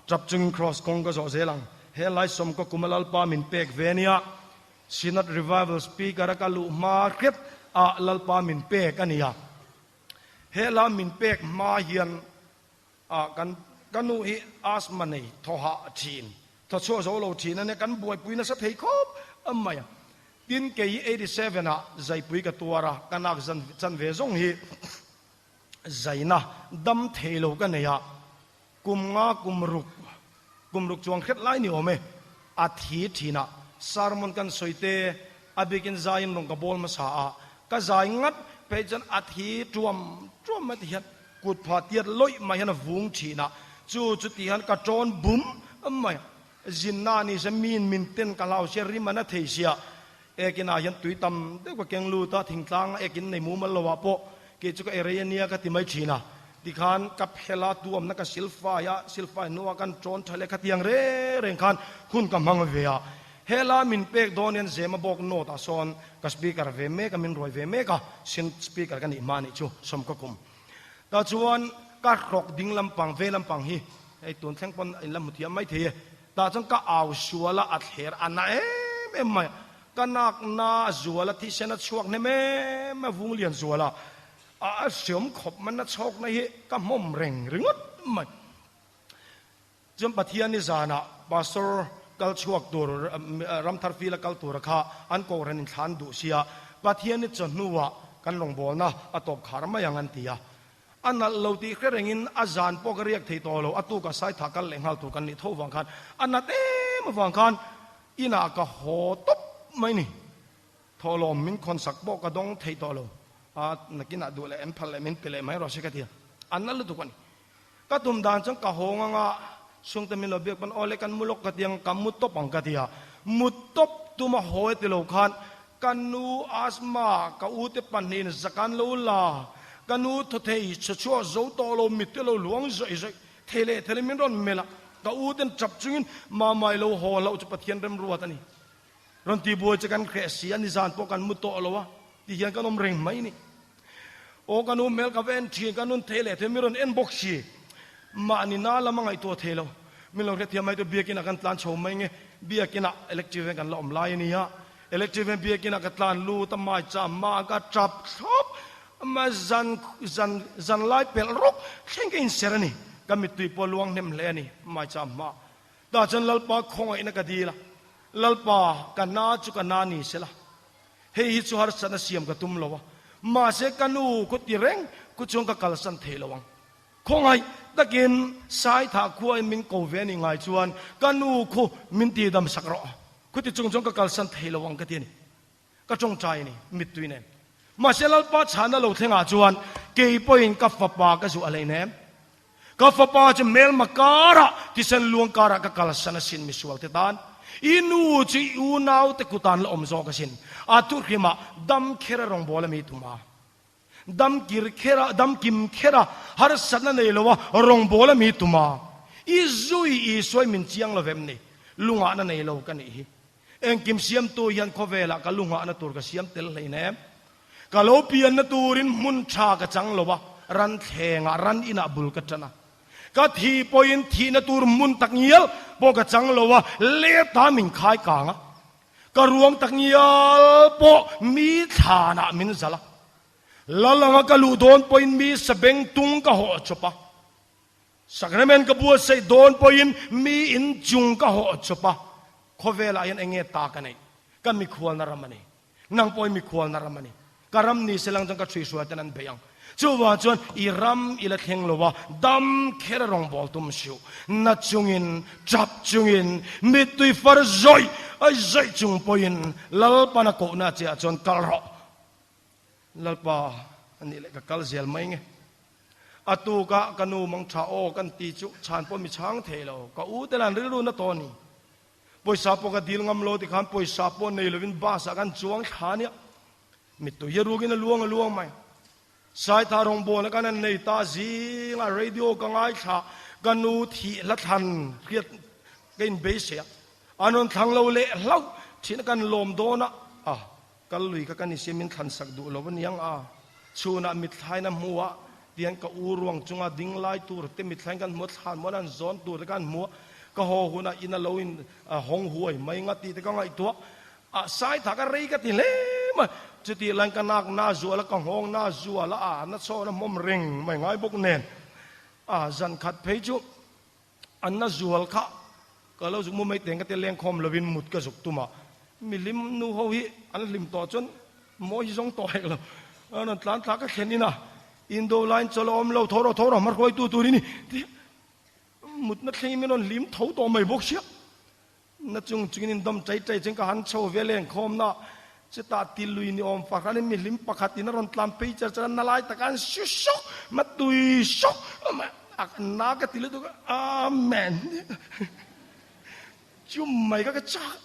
Tap chungin Kraws kawng ka zawh zel ang. He Laisawm ka kum a Lalpa min pek ve nia. Synod Revival Speaker a ka luh hma hrep ah Lalpa min pek a nia. He la min pek hma hian ah kan ka nu hi asthma nei thaw hah thin, thaw chhuah zo lo thin a nia, kan buaipui nasa thei khawp mai a. Tin kei hi 87 ah zaipui ka tuar a, ka nak zan chanve zawng hi zaina dam thei lo ka nei a. Kum nga kum ruk, kum ruk chuang hret lai ni awm e, a thi thin a, sermon kan sawi te, a bikin zaiin rawn ka bawl hmasa a, ka zai ngat phei chuan a thi tuam tuam mai ti hian kut pha tiat lawih mai hian a vung thin a, chu chu ti hian ka tawn bum mai a, zinna ni se min min ten ka hlau sia rim a na thei sia, ekinah hian tui tam deuh ka keng lut a, thingtlang a ekin nei mumal lo ah pawh kei chu ka erei ania ka ti mai thin a. Tikhan ka phela tuamna ka silfai a, silfai hnuah kan ṭawn ṭha leh khatiang reng reng khan hun ka hmang ve a. Hela min pek dawn hian Zema bawk note ah sawn ka speaker ve mek a, min ruai ve mek a, sin speaker ka nih hma nih chu sawm ka kum. Tah chuan ka hrawk ding lampang ve lampang hi hei tun thleng pawn in la hmu thiam mai thei e. Tah chuan ka au sual a, a thler a na em em mai a. Ka nak na a zual a, thisen a chhuak hnem em a, vung lian zual a. A hriam khawp man a chhawkna hi ka hmawm reng ringawt mai. Chuan Pathian i zanah Pastor kal chhuak tur Ramthar Field a kal tura kha an kohhran in thlan duh sia, Pathian i chawhnuah kan rawngbawlna a tawp khar mai ang an ti a. A nalh lo tih hre rengin a zan pawh ka riak thei tawh lo, a tukah Saithah kal leh nghal tur kan nih tho vang khan a nat em avang khan inah ka haw tawp mai ni. Thawhlawm min khawnsak pawh ka dawng thei tawh lo a, nakinah duh leh em phal leh min pe leh mai rawh se ka ti a, a na lutuk a ni. Ka tum dan chuan ka hawng anga chhungte min lo biak pawn aw le kan mu lawk ka ti ang, ka mu tawp ang ka ti a, mu tawp tuma haw e ti lo khan ka nu asthma ka u te pahnihin zakan lo la, ka nu thaw thei chhe chhuah zo tawh lo mit te lo luang zawih zawih thei leh thei min rawn melh a, ka u ten tap chungin mamai lo haw hlauh chu Pathian remruat a ni. Rawn ti buai che kan hreh si a, nizan pawh kan mu tawh lo a ti hian kan awm reng mai ni. Aw ka nu hmel ka va en thin, ka nun thei leh thei mi rawn en bawk si. Mahni na lam a ngaihtuah thei lo. Min lo hrethiam mai tu biakin ah kan tlan chho mai nge, biakin ah electric van kan la awm lai a nia. Electric van biakin ah ka tlan lut a, mai cham ma ka tap thlawp, ma zan zan zan lai pelh rawk thleng ka inser a ni. Ka mittui pawh a luang hnem hle a ni, mai cham hma. Tah chuan Lalpa khawngaihna ka dil a, Lalpa, ka na chu ka na ni sela, hei hi chu harsatna siam ka tum lo a, mahse ka nu khu ti reng khu chuan ka kalsan thei lo ang. Khawngaih takin Saithah khuain min ko ve a nih ngai chuan ka nu khu min tidam sak rawh, khuti chung chuan ka kalsan thei lo ang ka ti a ni. Ka tawngtai a ni, mittui nen. Mahse Lalpa chhana lo thlengah chuan kei pawhin ka fapa ka zuah hlei nem. Ka fapa chu hmelma karah, thisen luang karah ka kalsan asin misualte tan. I nu chu i unaute kutan la awm zawk asin. A thuhrimah dam kher a rawngbâwl a mi tum a. Dam kir kher a, dam kim kher a, harsatna nei lo a rawngbâwl a mi tum a. I zui Isua i min chiang lo vem ni? Lungahna nei lo ka nih hi. Engkim siamtu hian khawvelah ka lu nghahna tur ka siam tel hlein em? Ka lo pianna turin hmun tha ka chang lo a, ran thlengah, ran inah bul ka tan a. Ka thi pawhin thihna tur hmun tak ngial pawh ka chang lo a, leta min khai kang a. Ka ruang tak ngial pawh mi thlanah min zalh a. Lal anga ka luh dawn pawhin mi sabeng tung ka hawh chawp a. Sacrament ka buatsaih dawn pawhin mi in chung ka hawh chawp a, khawvelah hian eng nge ta ka neih? Ka mikhualna ram a ni. Nang pawh i mikhualna ram a ni. Ka ram ni se lang chuan ka ṭhuihruai ten an beih ang. Chuvang chuan i ram i la thleng lo a, dam kher a rawngbâwl tum suh. Na chungin, ṭap chungin, mittui far zawih zawih chung pawhin Lalpana kohna che ah chuan kal rawh. Lalpa, a nih leh ka kal zel mai nge. A tuka ka nu mang tha aw kan ti chu chhan pawh mi chhang thei lo. Ka u te lan rilru na tawh a ni. Pawisa pawh ka dil ngam lo tikhan pawisa pawh nei lovin bus ah kan chuang thla nia. Mittui hi rukin a luang a luang mai. Saitha rawngbawlna kan han nei ta zingah radio ka ngaithla ka nu thih hla thlan hriat ka inbeisei a. An rawn thlang lo leh hlauh thin a kan lawm dawn a. A. Kal lui kha ka ni si min thlan sak duh lo aniang a, chhunah mitthlain a hmu a, Tihian ka u ruang chunga ding lai tur te mithlain kan hmu a, thlan muan an zawn tur te kan hmu a, ka haw hunah in a lo in hawng huai mai nga tih te ka ngaihtuah a, sai tha ka rei ka ti hle mai. Chutih laiin ka nak na zual a, ka nghawng na zual a, a na chhawn a hmawm reng mai ngai bawk nen a, zan khat phei chu An na zual kha ka lo zuk mu mai teng ka ti lengkhawm lovin mut ka zuk tum a, milim nu ho hi an hlim tawh chuan mawi hi zawng tawh hek lo. A rawn tlan thla ka thlen in a, Indo line chawl a awm lo, tho rawh tho rawh hmarhuaitu tur i ni tih mutna thlengin min rawn hlim tho tawh mai bawk sia. Na chung chungin in dawm chai chai chuan ka han chho ve lengkhawmna chutah ti lui ni awm fahranin mihlim pakhat in a rawn tlan phei char char a, na lai taka an su sawk, ma tui sawk, na ka ti lutuk a, Amen chu mai kha ka chak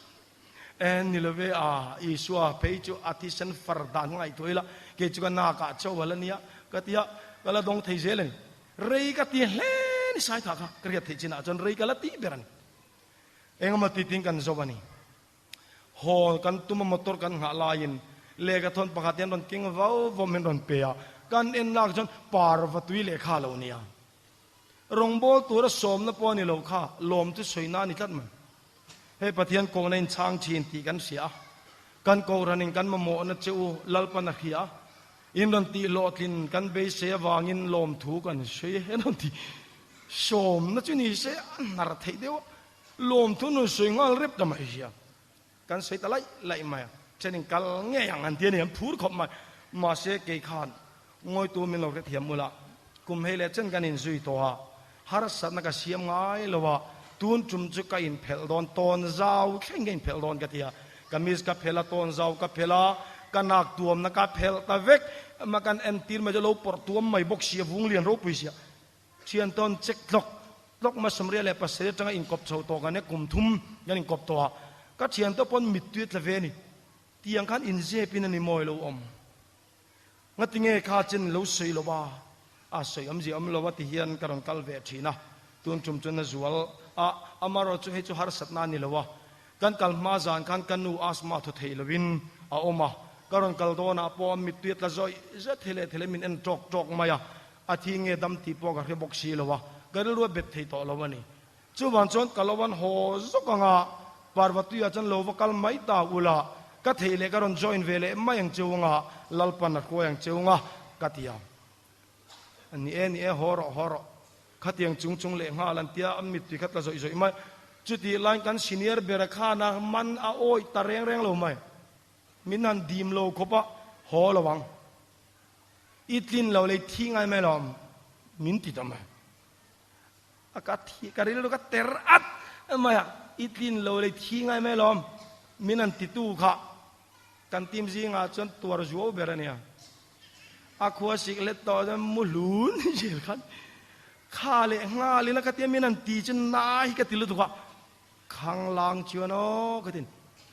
en ni love a, Isua phei chu a thisen far dan ka ngaihtuah ila kei chu ka nak ah chauh a la nia ka ti a, ka la dawng thei zel a ni, rei ka ti hle ni sai thah kha ka riat theih chinah chuan rei ka la tih ber a ni. Engemaw titin kan zo a ni. Haw kan tum a motor kan nghah laiin lehkha thawn pakhat hian rawn keng vau vawm in rawn pe a, kan en lak chuan parva tui lehkha a lo nia. Rawngbâwl tura sawmna pawh a ni lo kha, lawm chu sawi na a ni tlat mai. Hei Pathian kohna in chhang thin tih kan hria a, kan kohhranin kan mamawhna che u Lalpan a hria a, in rawn tih hlawhtlin kan beisei avangin lawmthu kan sawi e, rawn ti Sawmna chu ni se a hnar theih deuh a, lawmthu nun sawi nghal rep ta mai hian kan sawi ta laih laih mai a, thenin kal ngei ang an ti a ni, an phur khawp mai. Mahse kei khan ngawitu min lo hrethiam ula, kum hei leh chen kan inzui tawh a, harsatna ka siam ngai lo a, tun tum chu ka inphelh dawn, tawn zau thleng ka inphelh dawn ka ti a, kamis ka phelh a, tawn zau ka phelh a, ka nak tuamna ka phelh ta vek, ma kan entir mai chu lo pawrh tuam mai bawk si a, vung lian ropui si a. Thian tawn chek tlawk tlawk ma 37 atanga inkawp chho tawh kan e kum thum kan inkawp tawh a, ka thian te pawn mittui a tla ve a ni. Tiang khan inzep in a ni mawi lo awm. Ngatinge kha chen lo sawi lo a, a sawi awmzia awm lo a ti hian ka rawn kal ve thin a, tun tum chuan a zual a, amarawh chu hei chu harsatna a ni lo a, kan kal hma zan khan ka nu asthma thaw thei lovin a awm a, ka rawn kal dawnah pawh a mittui a tla zawih zet thei leh thei leh min en tawk tawk mai a, A thi nge dam tih pawh ka hre bawk si lo a, ka rilru a bet thei tawh lo a ni. Chuvang chuan ka lo an haw zawk ang a, Parvatuiah chuan lo va kal mai ta ula, ka theih leh ka rawn join ve leh mai ang cheu anga, Lalpan a hruai ang cheu anga, ka ti a. Ni e, ni e, haw rawh, haw rawh. Khatiang chung chung leh nghal an tia, an mittui kha tla zawih zawih mai. Chutih laiin kan senior bera khan a man a awih ta reng reng lo mai. Min han dim lo khawp a, haw lo ang. I tlin lo lei thi ngai mai lo min ti ta mai. A ka thi ka rilru ka ter at mai a, i tlin lo lei thi ngai mai lo min an titu kha kan team zingah chuan tuar zuau ber a nia. A khua sik let tawh chuan mu hlun zel khan kha leh nghal ila ka tia min an ti chu na hi ka ti lutuk a. Khanglang chuan aw ka tin.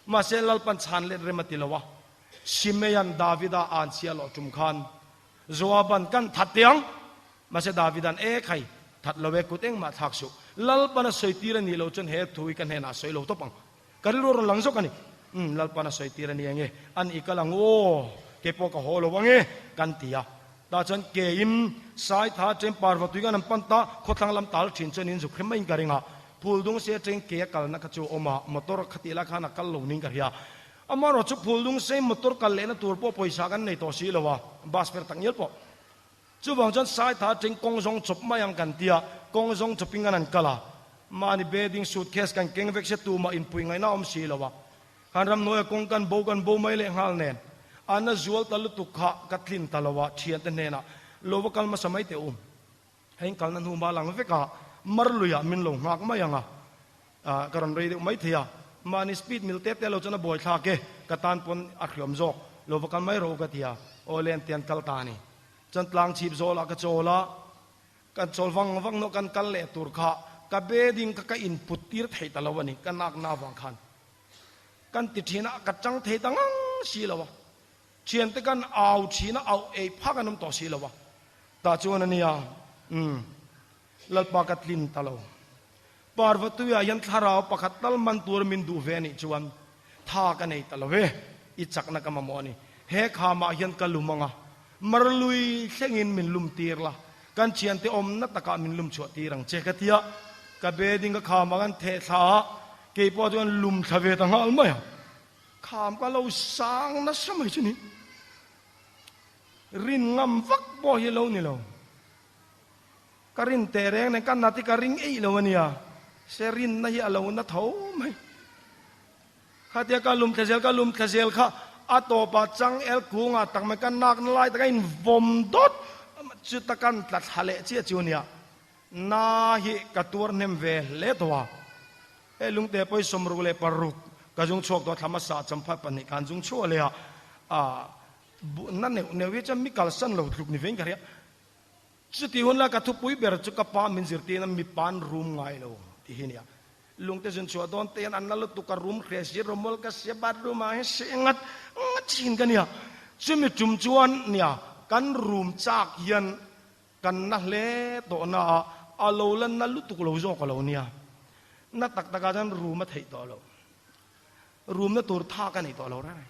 Mahse Lalpan chhan let rem a ti lo a. Simeian Davida an chhia loh tum khan Joaban kan that teh ang. Mahse Davidan e khai, that lo e kut engmah thlak suh. Lalpan a sawi tir a nih loh chuan he thu hi ka hnenah a sawi lo tawp ang. Ka rilru a rawn lang zawk a ni. Umm Lalpan a sawi tir a ni ange, an i kal ang aw, kei pawh ka haw lo ange kan ti a. Tah chuan keim Saitha chen Parvatui kan an pan ta, khawthlang lam tal thin chuan in zuk hrem maiin ka ring a. Phuldung se atangin ke a kalna kha chu a awm a, motor kha tih lai khan a kal lo ning ka hria. Amaherawh chu Phuldung se motor kal lehna tur pawh pawisa kan nei tawh si lo a, bus fer tak ngial pawh. Chuvang chuan Saitha atangin kawng zawng chawp mai ang kan ti a, kawng zawng chawpin kan han kal a. Mahni bedding suitcase kan keng vek sia tumah inpui ngaihna a awm si lo a. Kan ramhnuaia kawng kan bo kan bo mai leh nghal nen, a na zual ta lutuk kha ka tlin ta lo a, thiante hnenah lo va kal hmasa mai teh u. Hei in kalna hnu mal ang vek a, mar luiah min lo nghak mai ang a, ka rawn rei deuh mai thei a, mahni speed mil tep te lo chuan a buai thlak e, ka tan pawn a hriawm zawk, lo va kal mai rawh u ka ti a, aw len te an kal ta a ni. Chuan tlang chhip zawlah ka chawl a, Kan chawl vang vang nawh kan kal leh tur kha ka be ding kha ka input tir thei ta lo a ni, ka nakna avang khan. Kan ti thin a, ka chang thei ta ngang si lo a. Thiante kan au thin a, au ei phak an awm tawh si lo a. Tah chuan a nia, umm, Lalpa ka tlin ta lo. Parvatuiah hian thlarau pakhat tal man tur min duh ve a nih chuan tha ka nei ta lo e, i chakna ka mamawh a ni. He khamah hian ka lum ang a, marlui thlengin min lum tir la. Kan thiante awmna takah min lum chhuah tir ang che ka ti a, ka bedding ka kham ah kan theh thla a, kei pawh chuan lum thla ve ta nghal mai a, kham ka lo sang nasa mai chu ni. Rin ngam vak pawh hi lo ni lo. Ka rin teh reng nen ka nat hi ka ring eih lo a nia, se rinna hi a lo na tho mai. Khatia ka lum thla zel ka lum thla zel kha a tawpah chang el kungah tak mai ka nakna lai taka in vawm dawt chuta kan tla thla leh chiah chu ania. Na hi ka tuar hnem ve hle tawh a. Hei lungte pawi 66 ka zung chhuak tawh thla hmasa champhat pahnih khan zung chhuah leh a, na neuh neuh hi chuan mi kalsan lo tluk ni vein ka hria. Chuti hun la ka thupui ber chu ka pa min zirtirna mipa an rum ngai lo tih hi a nia. Lungte zun chhuah dawn te hian an la lutuk a rum hre si rawmawl ka sia bathroom ah hian seh ngat ngat thin ka nia. Chumi tum chuan nia kan rum chak hian kan na hle tawh na a, a lo la na lutuk lo zawk a lo nia. Na tak takah chuan rum a theih tawh lo. Rumna tur thak a nei tawh lo reng.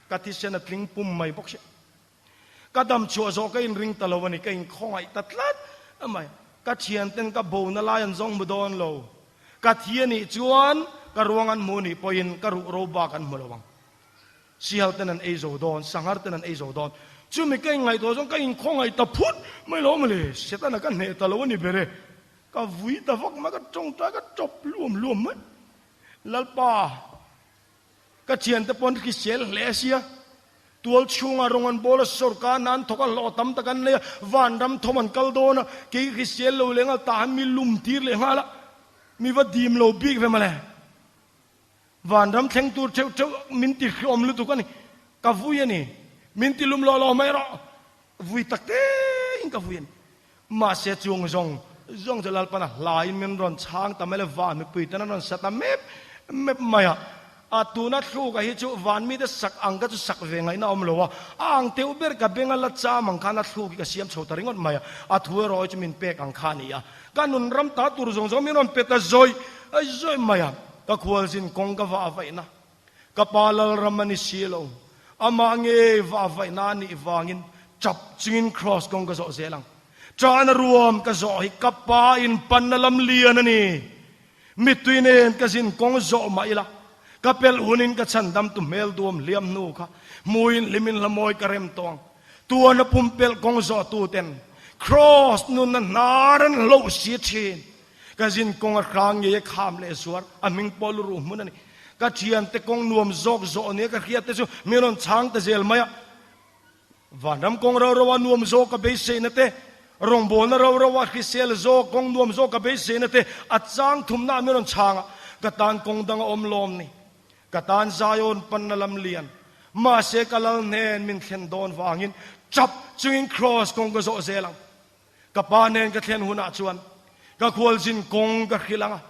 Ka thisen a tling pum mai bawk si. Ka dam chhuah zawh ka inring ta lo a ni, ka inkhawngaih ta tlat mai. Ka thianten ka bona lai an zawng hmu dawn lo. Ka thi a nih chuan ka ruang an hmu nih pawhin ka ruh ro bak an hmu lo ang. Sihal ten an ei zo dawn, sanghar ten an ei zo dawn. Chumi ka inngaihtuah chuan ka inkhawngaih ta phut mai lo mawle, Setana ka hneh ta lo a ni ber e. Ka vui ta vak mai, ka tawngtai ka tawp luam luam mai. Lalpa. Ka thiante pawn hrisel hle a sia. Tual chhunga rawng an bawl a, sawrkar hna an thawk a, hlawh tam tak an nei a, vanram thawm an kal dawn a, kei hrisel lo leh nghal tah han mi lum tir leh nghal a, mi va dim lo bik ve mawle. Vanram thleng tur theuh theuh min ti hreawm lutuk a ni. Ka vui a ni. Min ti lum lawh lawh mai rawh. Vui tak tein ka vui a ni. Mahse chung zawng zawng chu Lalpana hlaiin min rawn chhang ta mai le, van mipui ten an rawn sa ta mep mep mai a. A tuna thluka hi chu van mite sak ang ka chu sak ve ngaihna a awm lo a, a ang teuh ber ka benga la cham ang khan a thluk hi ka siam chho ta ringawt mai a, a thu erawh hi chu min pek ang kha a ni a. Ka nun ram ta tur zawng zawng min rawn pe ta zawih zawih mai a, ka khualzin kawng ka vah vaihna Ka pa Lalram a ni si lo, amah ngei vah vaihna a nih vangin tap chungin Kraws kawng ka zawh zel ang. Ṭahna ruam ka zawh hi ka pa in panna lam lian a ni. Mittui nen ka zin kawng zawh mah ila, ka pelh hunin ka chhandamtu hmel duam hliam hnu kha hmuin hlimin hlamawi ka rem tawh ang. Tuana pumpelh kawng zawhtuten Kraws nunna hnar an hloh si ṭhin. Ka zin kawng a hrang ngei a kham leh zuar, a hming pawh lu ruh hmun a ni. Ka thiante kawng nuam zawk zawh nia ka hriat te chu min rawn chhang ta zel mai a. Vanram kawng ro ro a nuam zawk ka beiseina te, rawngbawlna ro ro a hrisel zawk kawng nuam zawk ka beiseina te a chang thumna ah min rawn chhang a, ka tan kawng dang a awm lawm ni. Ka tan Zion panna lam lian, mahse ka lal hnen min thlen dawn vangin chap chungin Kraws kawng ka zawh zel ang. Ka pa nen ka thlen hunah chuan ka khualzin kawng ka hrilh ang a,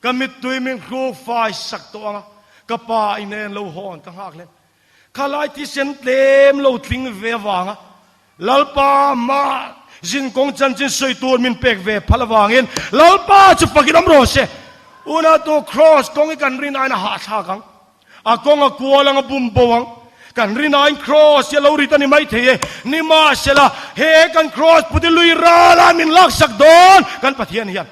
ka mittui min hruk fai sak tawh ang a, ka pa i nen lo hawn ka nghak hle. Khalai thisen tlem lo tling ve avanga Lalpa mah zin kawng chanchin sawi tur min pek ve phal avangin Lalpa chu fakin awm rawh se. Unatu Kraws kawng hi kan rin aiin a hahthlak ang. A kawng a kual ang a bum bo ang. Kan rinain Kraws hi a lo rit a ni mai thei e. Nimahsela, he kan Kraws puti lui rala min laksak dawn kan Pathian hian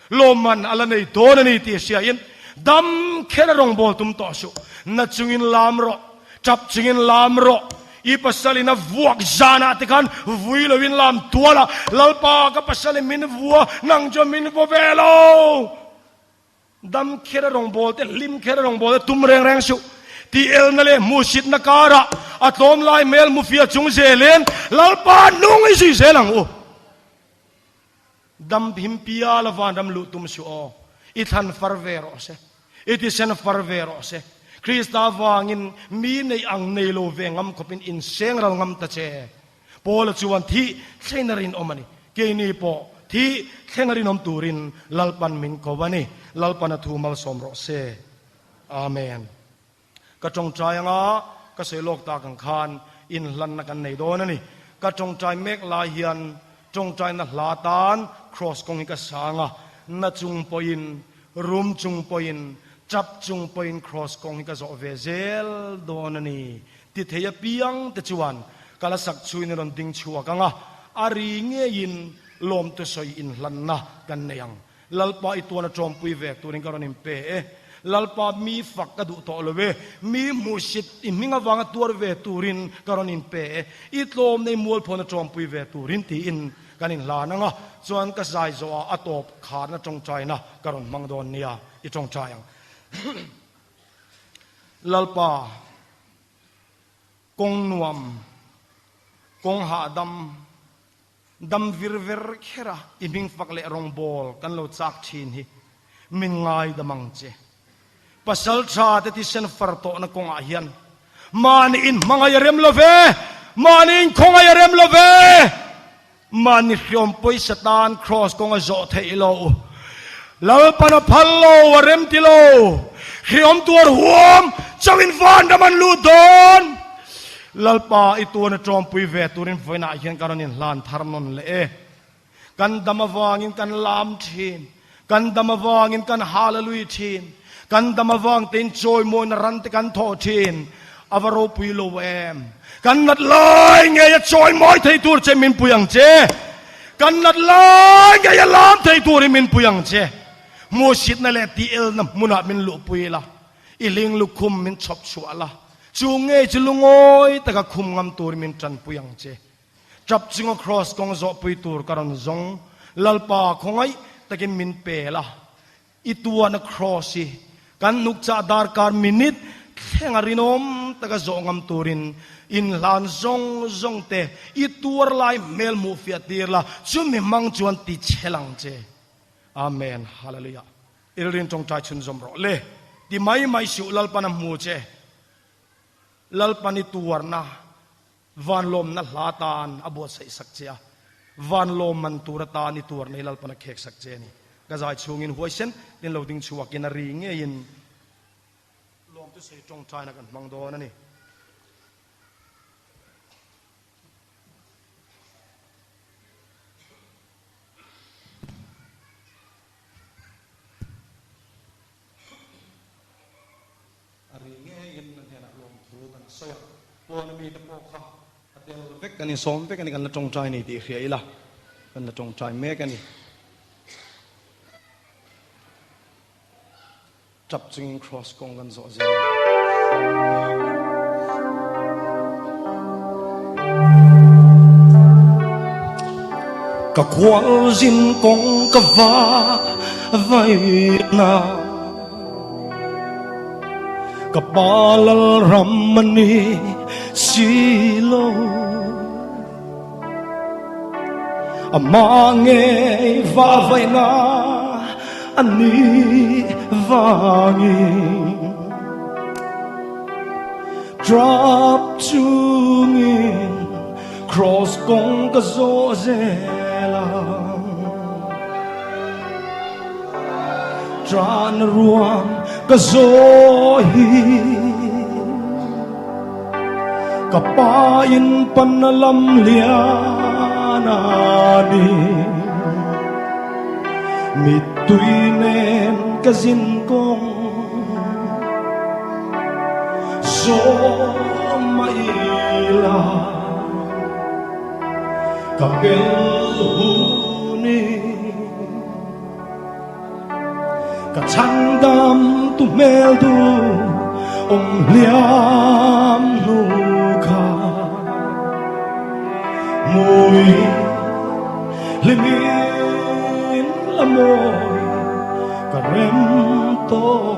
lawmman a la nei dawn a ni tih hriain dam kher a rawngbâwl tum tawh suh. Na chungin lam rawh, tap chungin lam rawh. I pasalin a vuak zanah te khan vui loin lam tual a, Lalpa ka pasalin min vua, nang chuan min vaw ve lo. Dam kher a rawngbâwl te, hlim kher a rawngbâwl te tum reng reng suh. Tih elna leh hmuhsitna kârah a tlâwm lai hmel hmufia chung zêlin Lalpa nung i zui zêl ang u. Dam him piala vanram luh tum suh aw. I thlan far ve rawh se. I tisen far ve rawh se. Krista vângin mi neih ang nei lo ve ngam khawpin inseng ral ngam ta che. Paula chuan thih thleng a rinawm a ni. Keini pawh thih thleng a rinawm turin Lalpan min ko a ni. Lalpan a thu malsawm rawh se. Amen. Ka tawngtai anga ka sawi lawk tak ang khan inhlanna kan nei dawn a ni. Ka tawngtai mek lai hian tawngtaina hla tan Kraws kawng hi ka sang a, na chung pawhin, rum chung pawhin, tap chung pawhin Kraws kawng hi ka zawh ve zel dawn a ni. Ti thei apiang te chuan ka la sak chhuin a rawn ding chhuak ang a, a ri ngeiin Lawmtu sawi inhlanna kan nei ang. Lalpa i tuan a tawmpui ve turin ka rawn inpe e. Lalpa mi fak ka duh tawh lo e. Mi hmuhsit i hming avanga tuar ve turin ka rawn inpe e. I tlawm nei mualphawn a tawmpui ve turin tiin kan inhlan ang a. Chuan ka zai zawhah a tawp kharna tawngtaina ka rawn hmang dawn nia i tawngtai ang. Lalpa. Kawng nuam, kawng hahdam, dam vir ver kher a i hming fak leh rawngbawl kan lo chak thin hi min ngaidam ang che. Pasal tha te thisen far tawhna kawngah hian mahni in hmangaih a rem lo ve, mahni in khawngaih a rem lo ve, mahni hriawm pawisa tan kraws kawng a zawh theih lo. Lalpan a phal lo, a rem ti lo. Hriawm tuar huam chauhin vanram an lut dawn. Lalpa i tuan a tawmpui ve turin vawiinah hian ka rawn inhlan thar nawn leh e. Kan dam avangin kan lam thin, kan dam avangin kan hallelui thin, kan dam avang tein chawimawina ran te kan thawh thin. A va ropui lo em! Kan nat lai ngei a chawimawi thei tur che min pui ang che. Kan nat lai ngei a lam thei turin min pui ang che. Hmuhsitna leh tih-elna hmunah min luhpui la, i hling lukhum min chhawp chhuah la, chu ngei chu lungawi taka khum ngam turin min tanpui ang che. Tap chunga Kraws kawng zawhpui tur ka rawn zawng, Lalpa khawngaih takin min pe la, i tuana Kraws hi kan hnukchah darkar minute thlenga rinawm taka zawh ngam turin inhlan zawng zawng te i tuar lai hmel hmuh fiah tir la, chumi hmang chuan ti chhel ang che. Amen. Hallelujah. Ilrin tawngtai chhunzawm rawh le. Ti mai mai suh Lalpan a hmu che. Lalpan i tuarna Vanlawmna hla tan a buatsaih sak che a, vanlawm man tur atan i tuar nei Lalpan a khek sak che a ni. Ka zai chhungin huaisen tin lo ding chhuakin a ri ngeiin lawmtu sei tawngtaina kan hmang dawn a ni. A ri ngeiin a hnenah lawmthu kan sawi a, pawn mite pawh kha a tel vek a ni, sawm vek a ni, kan la tawngtai ni tih hria ila, kan la tawngtai mek a ni. Tap chungin Kraws kawng kan zawh zel a. Ka khualzin kawng ka va vaihna. Ka pa lalram a ni si lo. Amah ngei va vaihna a ni vangin Trap chungin Cross kawng ka zawh zel ang. Tran ruang ka zaw hi Ka pa in pan a lam lian a ni Mittui nen ka zin kawng Zaw mai la Ka bel hun i Ka chhandam tu hmel du awm hliam hnu kha Mui hlimin la mawi ka rem tawh.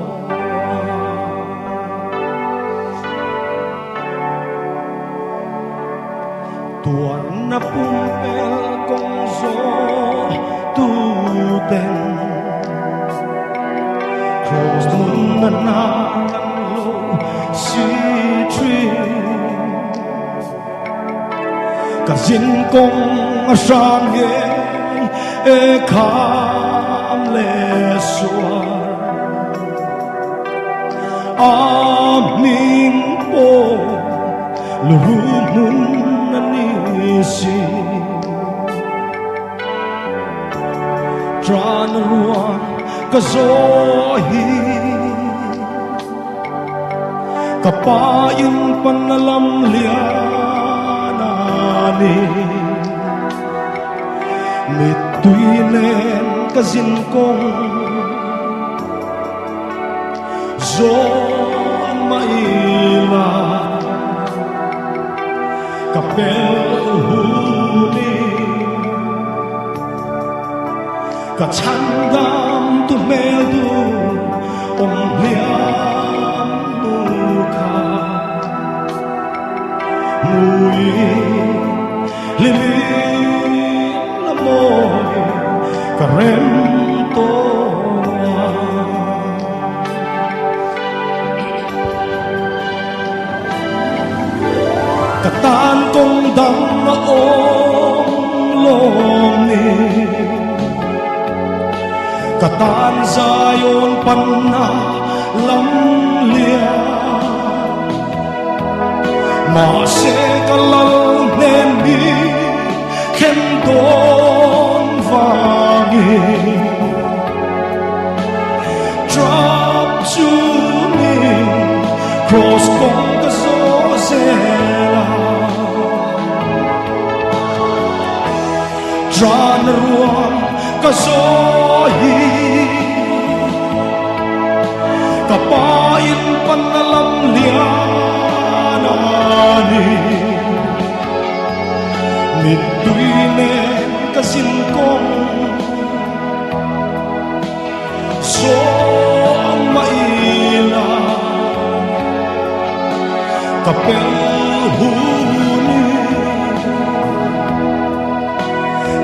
Tuarna pumpel kawng zawh tu ten Kraws nunna hna kan lo si thin. Ka zin kawng a hrang ngei e kham le sual A hming pawh Luhu hmun a ni si. Tran ruang ka zaw hi Ka pa in pan a lam lian a ni. Mittui nen ka zin kawng Zawn mah ila ka pel hun i Ka chhandam tu hmel duh awm hliam nu kha Mui hlimin la mawi ka rem tawh a. Ka tan kawng dang a awm lawm ni. Ka tan Zion panna lam lian. Mahse ka lal hnen hi thlen dawn vangin Trap chungin Cross kawng ka zawh zel a. Tran ruang ka zaw hi Ka pa in pan a lam lian a ni Mittui nen ka zin kawng Zaw mah ila ka pel hun i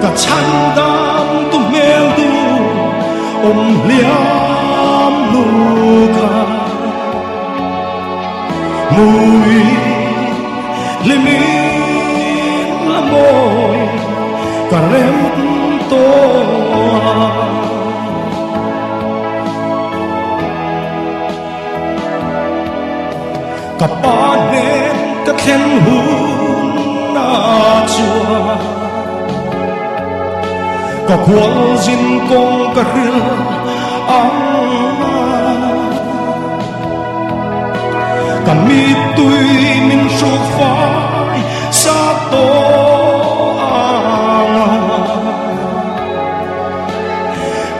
Ka chhandam tu hmel duh awm hliam nu kha Mui hlimin la mawi ka rem tawh a. Ka pa hnen ka thlen hun a chuan Ka khual zin kawng ka hril ang a. Ka mittui min hruk fai sa tawh ang a.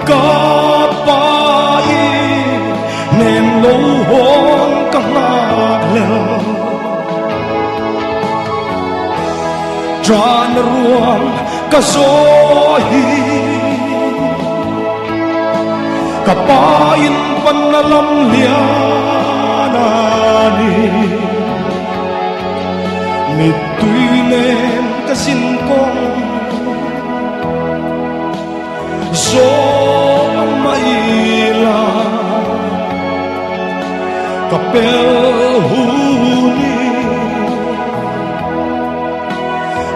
Ka pa i hnen lo hawn ka nghak lel. Tran ruang ka zaw hi. Ka pa in pan a lam lian a ni. Mittui nen ka zin kawng Zaw mah ila ka pel hun i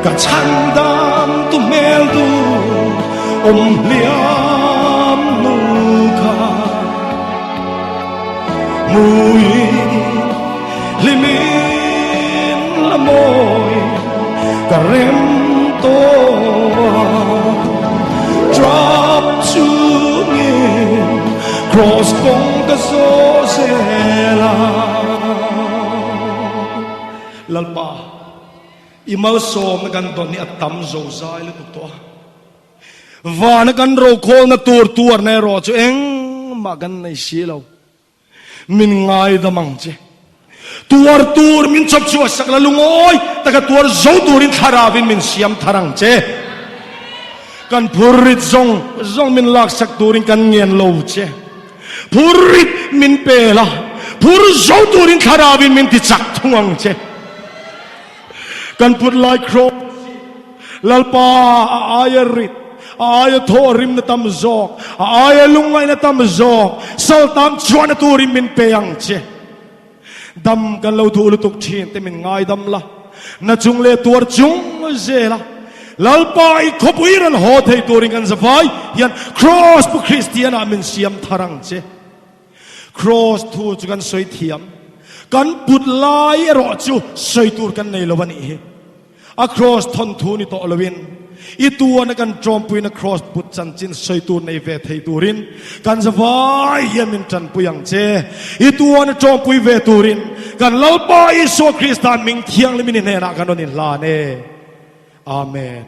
Ka chhandam tu hmel duh awm hliam nu kha Mui hlimin la mawi ka rem tawh a Trap chungin cross kawng ka zawh zel a Lalpa i malsawmna kan dawn hi a tam zozai lutuk tawh a. Vana kan rokhawlna tur tuarna erawh chu engmah kan nei si lo. Min ngaidam ang che. Tuar tur min chawp chhuah sak la lungawi taka tuar zo turin thlarauin min siam thar ang che. Kan phurrit zawng zawng min laksak turin kan ngen lo che. Phurrit min pe la, phur zo turin thlarauin min ti chak thung ang che. Kan put lai cross Lalpa a aia rit, a aia thaw rimna tam zawk, a aia lungngaihna tam zawk, saltan chhuahna turin min pe ang che. Dam kan lo duh lutuk thin te min ngaidam la, na chung leh tuar chung zel a, Lalpa i khawpui rawn haw thei turin kan zavai hian Kraws pu Kristianah min siam thar ang che. Kraws thu chu kan sawi thiam, kan put lai erawh chu sawi tur kan nei lo a nih hi. A cross thawnthu ni tawh loin i tuana kan ṭawmpuina cross put chanchin sawi tur nei ve thei turin kan zavai hian min ṭanpui ang che. I tuana ṭawmpui ve turin kan Lalpa Isua Krista ming thianghlimin i hnenah kan rawn inhlan e. Amen.